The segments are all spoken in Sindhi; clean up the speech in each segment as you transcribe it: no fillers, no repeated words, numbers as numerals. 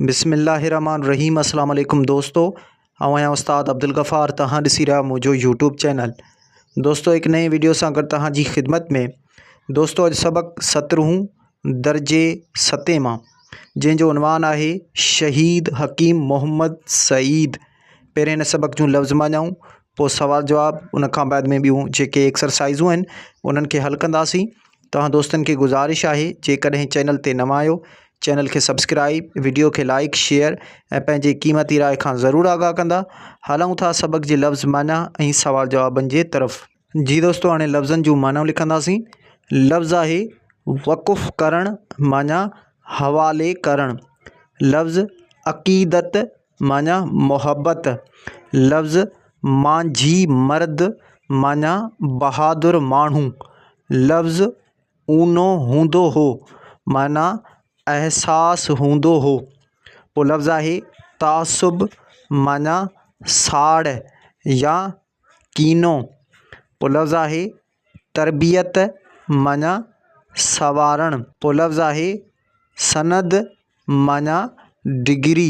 بسم الله الرحمن الرحيم السلام عليڪم دوستو آئون آهيان استاد عبدالغفار توهان ڏسي رهيا منهنجو يوٽيوب چينل دوستو هڪ نئين ويڊيو سان گڏ توهان جي خدمت ۾ دوستو اڄ سبق سترهون درجي ستين مان جنهن جو عنوان آهي شهيد حڪيم محمد سعيد پهرين هن سبق جون لفظ معنائون پوء سوال جواب ان کان بعد ۾ ٻيون جيڪي ايڪسرسائزون آهن انهن کي حل ڪنداسين توهان دوستن کي گذارش آهي جيڪڏهن چينل تي نوان آهيو چينل کي سبسڪرائب وڊيو کي لائڪ شيئر ۽ پنهنجي قيمتي راء کان ضرور آگاهه ڪندا هلون ٿا سبق جي لفظ معنيٰ ۽ سوال جوابن جي طرف. جي دوستو هاڻي لفظن جون معنائون لکنداسين لفظ آهي وقف ڪرڻ معنيٰ حوالي ڪرڻ لفظ عقيدت معنيٰ محبت لفظ مانجهي مرد معنيٰ بهادر ماڻهو لفظ اونو هوندو هو معنيٰ احساس هوندو هو پوء لفظ آهي تعصب معنيٰ ساڙ يا ڪينو پوء لفظ آهي تربيت معنيٰ سنوارڻ پوء لفظ آهي سند معنيٰ ڊگري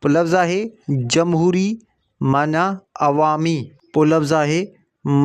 پوء لفظ آهي جمهوري معنيٰ عوامي. پوء لفظ آهي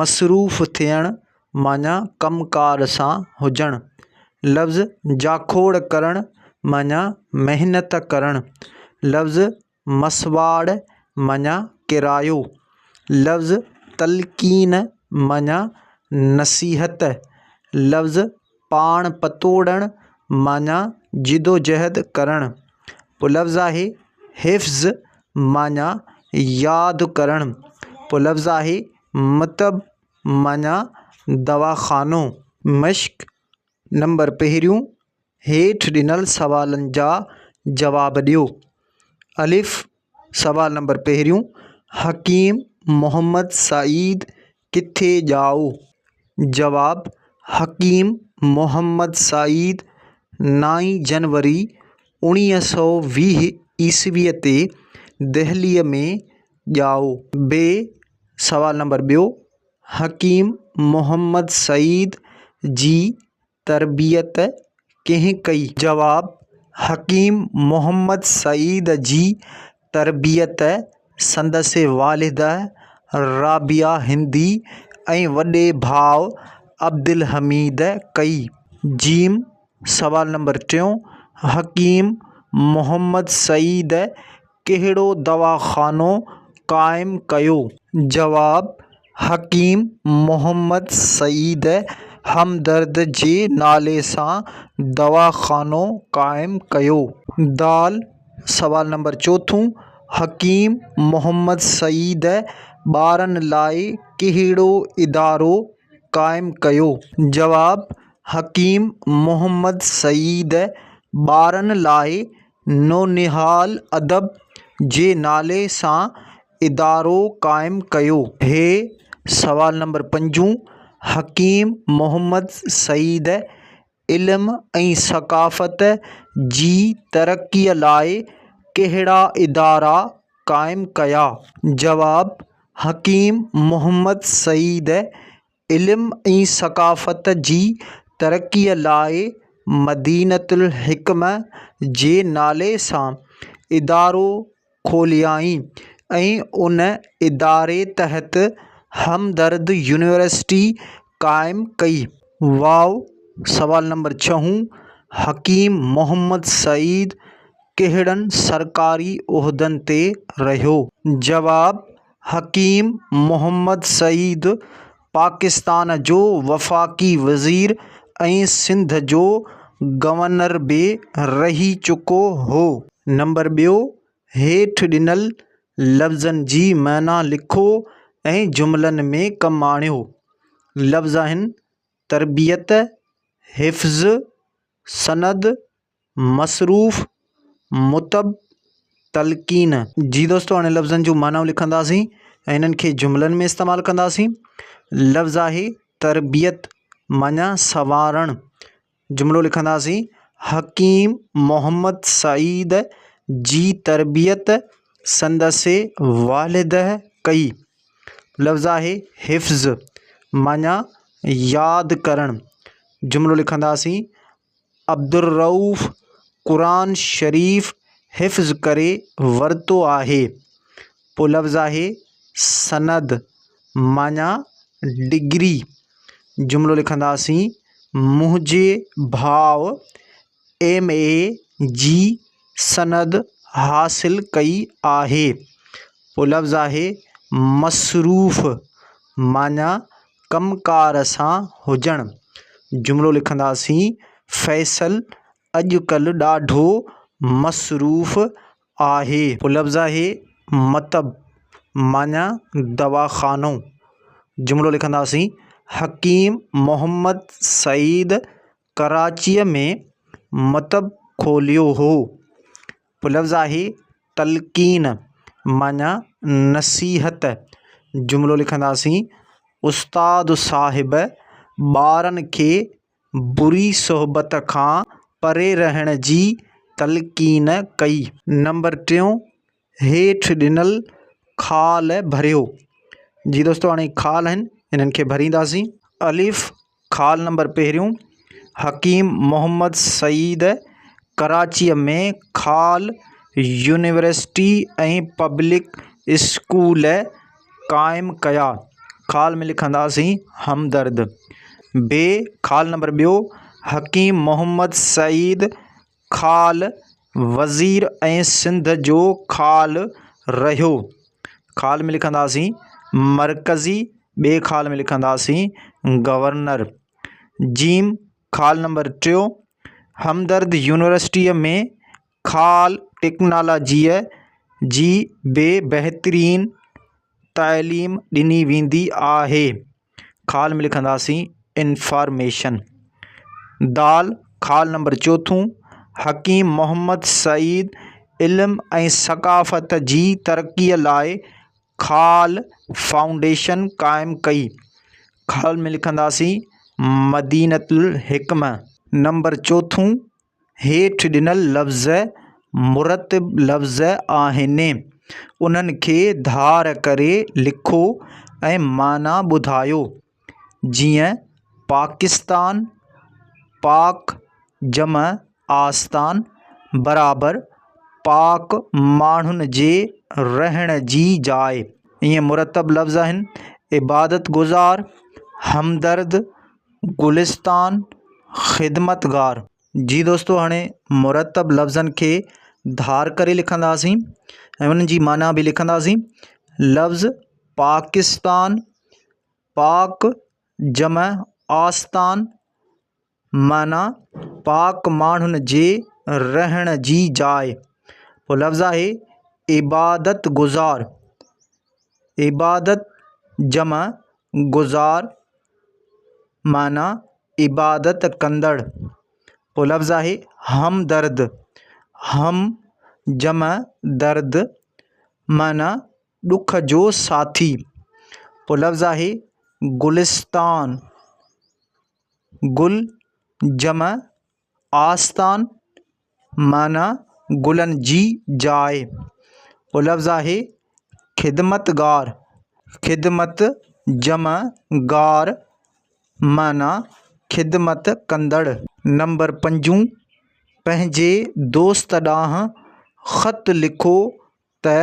مصروف ٿيڻ معنيٰ ڪم ڪار سان هجڻ. لفظ جاکوڙ ڪرڻ معنيٰ محنت ڪرڻ. لفظ مسواڙ معنيٰ ڪرايو. لفظ تلقين معنيٰ نصيحت. لفظ پاڻ پتوڙڻ معنيٰ جدوجهد ڪرڻ. پوء لفظ آهي حفظ معنيٰ ياد ڪرڻ. پوء لفظ آهي مطب معنيٰ دواخانو. مشق نمبر پهريون هيٺ ڏنل سوالن جا جواب ڏيو. الف، سوال نمبر پهريون، حڪيم محمد سعيد ڪٿي ڄائو؟ جواب، حڪيم محمد سعيد نائين جنوري اوڻيهه سؤ 20 عيسويء تي دهليء ۾ ڄائو. ب سوال نمبر ٻيو، حڪيم محمد سعيد جي تربيت ڪنهن ڪئي؟ جواب، حڪيم محمد سعيد جي تربيت سندس والده رابعه هندي ۽ وڏي ڀاء عبدالحميد ڪئي. جيم، سوال نمبر ٽيون، حڪيم محمد سعيد ڪهڙو دواخانو قائم ڪيو؟ جواب، حڪيم محمد سعيد همدرد جي نالي سان دواخانو قائم ڪيو. دال، سوال نمبر چوٿون، حڪيم محمد سعيد ٻارن لاء ڪهڙو ادارو قائم ڪيو؟ جواب، حڪيم محمد سعيد ٻارن لاء نونهال ادب جي نالي سان ادارو قائم ڪيو. هي سوال نمبر پنجون، حڪيم محمد سعيد علم ۽ ثقافت جي ترقيء لاء ڪهڙا ادارا قائم ڪيا؟ جواب، حڪيم محمد سعيد علم ۽ ثقافت جي ترقيء لاء مدينة الحڪمة جي نالي سان ادارو کوليائين ۽ ان اداري تحت همدرد يونيورسٽي قائم ڪئي. واء سوال نمبر ڇهون، حڪيم محمد سعيد ڪهڙن سرڪاري عهدن تي رهيو؟ جواب، حڪيم محمد سعيد پاڪستان جو وفاقي وزير ۽ سنڌ جو گورنر به رهي چڪو هو. نمبر ٻيو، هيٺ ڏنل لفظن جي معنيٰ لکو ۽ جملن ۾ ڪم آڻيو. لفظ آهن، تربيت، حفظ، سند، مصروف، مطب، تلقين. جي دوستو هاڻي لفظن جون معنائون لکنداسين ۽ انهن کي جملن ۾ استعمال ڪنداسين. لفظ آهي تربيت معنيٰ سنوارڻ. جملو لکنداسين حڪيم محمد سعيد جي تربيت سندس والده ڪئي. لفظ آهي حفظ معنيٰ ياد ڪرڻ. جملو لکنداسين عبدالرؤف قرآن شريف حفظ ڪري ورتو آهي. پوء لفظ آهي سند معنيٰ ڊگري. جملو لکنداسين منهنجي ڀاء ايم اي جي سند حاصل ڪئي آهي. پوء لفظ آهي مصروف معنيٰ ڪم ڪار سان هجڻ. جملو لکنداسين فيصل اڄڪلهه ڏاڍو مصروف آهي. پوء لفظ آهي مطب معنيٰ دواخانو. جملو لکنداسين حڪيم محمد سعيد ڪراچيء ۾ مطب کوليو هو. پوء لفظ آهي تلقين معنيٰ نصيحت. جملو لکنداسين استاد صاحب ٻارن کي بري صحبت کان پري رهڻ جي تلقين ڪئي. نمبر ٽيون هيٺ ڏنل خال ڀريو. جي دوستو هاڻي خال آهن انهن کي ڀرينداسين. الف، خال نمبر پهريون، حڪيم محمد سعيد ڪراچيء ۾ خال يونيورسٽي ۽ پبلڪ اسڪول قائم ڪيا. خال ۾ لکنداسين همدرد. ب، خال نمبر ٻيو، حڪيم محمد سعيد خال وزير ۽ سنڌ جو خال رهيو. خال ۾ لکنداسين مرڪزي، ٻئي خال ۾ لکنداسين گورنر. جيم خال نمبر ٽيون همدرد يونيورسٽيء ۾ خال ٽيڪنالاجيء جي به بهترين تعليم ڏني ويندي آهي. خال ۾ لکنداسين انفارميشن. دال، خال نمبر چوٿون، حڪيم محمد سعيد علم ۽ ثقافت جي ترقيء لاء خال فائونڊيشن قائم ڪئي. خال ۾ لکنداسين مدينة الحڪمه. نمبر چوٿون، هيٺ ڏنل لفظ مرتب لفظ آهن، انهن کي ڌار ڪري لکو ۽ معنيٰ ٻڌايو. جيئن پاڪستان، پاڪ جمع آستان برابر پاڪ ماڻهن جي رهڻ جي جاء. ائين مرتب لفظ آهن، عبادت گذار، همدرد، گلستان، خدمتگار. جي دوستو هاڻي مرتب لفظن کي ڌار ڪري لکنداسين ۽ انهن جي معنيٰ به لکنداسين. لفظ پاڪستان، پاڪ جمع آستان معنيٰ پاڪ ماڻهن جي رهڻ جي جاء. پوء لفظ آهي عبادت گذار، عبادت جمع گذار معنيٰ عبادت ڪندڙ. پوء لفظ آهي همدرد، هم جمع درد معنيٰ ڏک جو ساٿي. پوء لفظ آهي گلستان، گل جمع آستان معنيٰ گلن جي جاء. پوء لفظ آهي خدمتگار، خدمت جمع گار معنيٰ خدمت ڪندڙ. نمبر پنجون، پنهنجي دوست ڏانهن خط لکو ته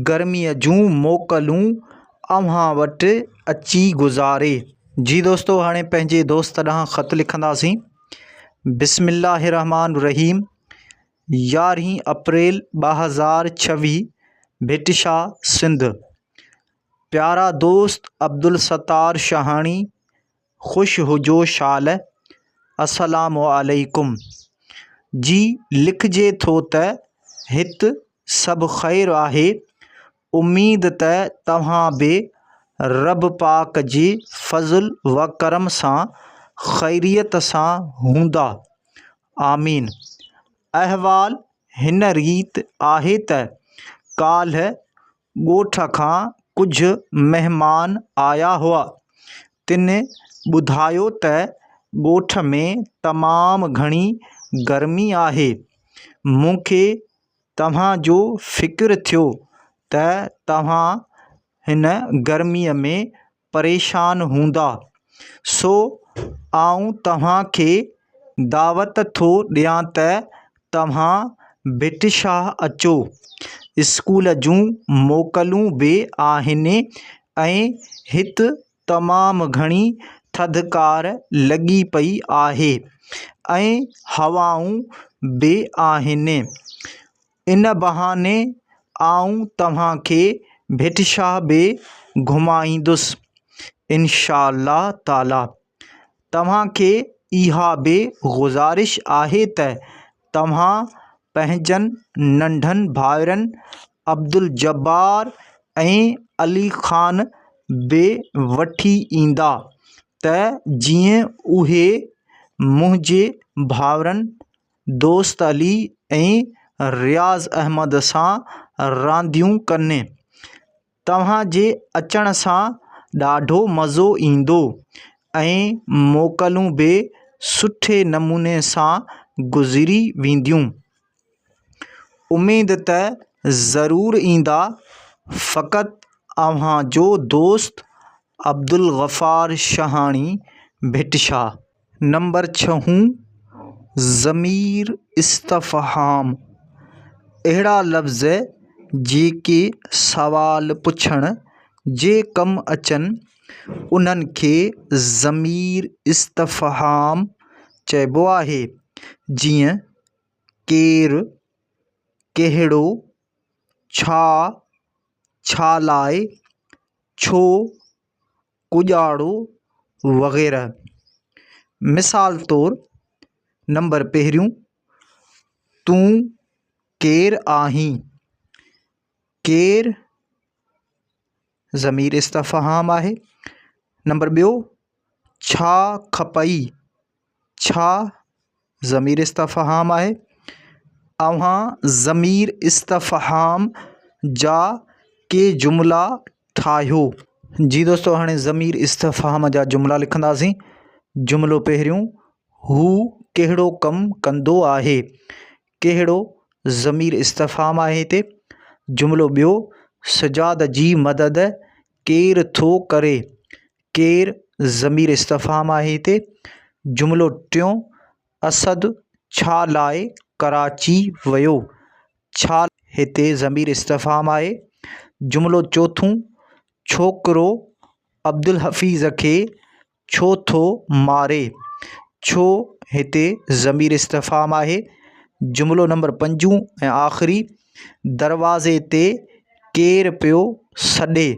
گرميء جون موڪلون اوهان وٽ اچي گذاري. جي دوستو هاڻي پنهنجي دوست ڏانهن خط لکنداسين. بسم الله الرحمٰن الرحيم يارهين اپريل 2026 ڀٽ شاهه سنڌ. پيارا دوست عبدالستار شاهاڻي خوش هجو شال. السلام عليڪم. جي لکجي ٿو ته هت سڀ خير آهي. اميد ته توهان به رب پاڪ جي فضل و ڪرم سان خيريت سان هوندا. آمين. احوال هن ريت آهي ته ڪالهه ڳوٺ کان ڪجهه مهمان آيا هئا، تن ٻڌايو ته ڳوٺ ۾ تمام گهڻي گرمي آهي. مون کي توهان جو فڪر ٿيو ته توهان هن گرميء ۾ پريشان هوندا، سو آئون توهان کي دعوت ٿو ڏيان ته توهان ڀٽ شاهه اچو. اسڪول جون موڪلون به آهن ۽ هت تمام گهڻي ٿڌڪار لڳي پئي آهي ۽ هوائون به آهن. ان بهاني آئون توهان کي ڀٽ شاهه به گهمائيندس. انشاء الله تعاليٰ. توهان کي اها به گذارش آهي ته توهان پنهنجن ننڍن ڀائرن عبدالجبار ۽ علي خان به وٺي ايندا ته جيئن اهي منهنجي ڀائرن دوست علي ۽ رياض احمد سان رانديون ڪن. توهان جي اچڻ سان ڏاڍو مزو ايندو ۽ موڪلون به سٺي نموني سان گذري وينديون. اميد ته ضرور ايندا. فقط اوهان جو دوست عبدالغفار شهاڻي ڀٽ شاهه. نمبر ڇهون، ضمير استفهام، اهڙا لفظ جيڪي سوال پڇڻ جي ڪم اچن، انهن کي ضمير استفهام چئبو آهي، جيئن، ڪير، ڪهڙو، ڇا، ڇا لاء، ڇو، ڪڄاڙو وغيره. مثال طور نمبر پهريون، تون ڪير آهين؟ ڪير ضمير استفهام آهي. نمبر ٻيو، ڇا کپئي؟ ڇا ضمير استفهام آهي. اوهان ضمير استفهام جا ڪي جملا ٺاهيو. جي دوستو هاڻي ضمير استفهام جا جملا لکنداسين. جملو پهريون، هو ڪهڙو ڪم ڪندو آهي؟ ڪهڙو ضمير استفهام آهي هتي. جملو ٻيو، سجاد جي مدد ڪير ٿو ڪري؟ ڪير ضمير استفهام آهي هتي. جملو ٽيون، اسد ڇا لاء ڪراچي ويو؟ ڇا هتي ضمير استفهام آهي. جملو چوٿون، ڇوڪرو عبدالحفيظ کي ڇو ٿو ماري؟ ڇو هتي ضمير استفهام آهي. جملو نمبر پنجون ۽ آخري، دروازي تي ڪير پيو سڏي؟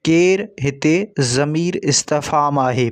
ڪير هتي ضمير استفهام آهي.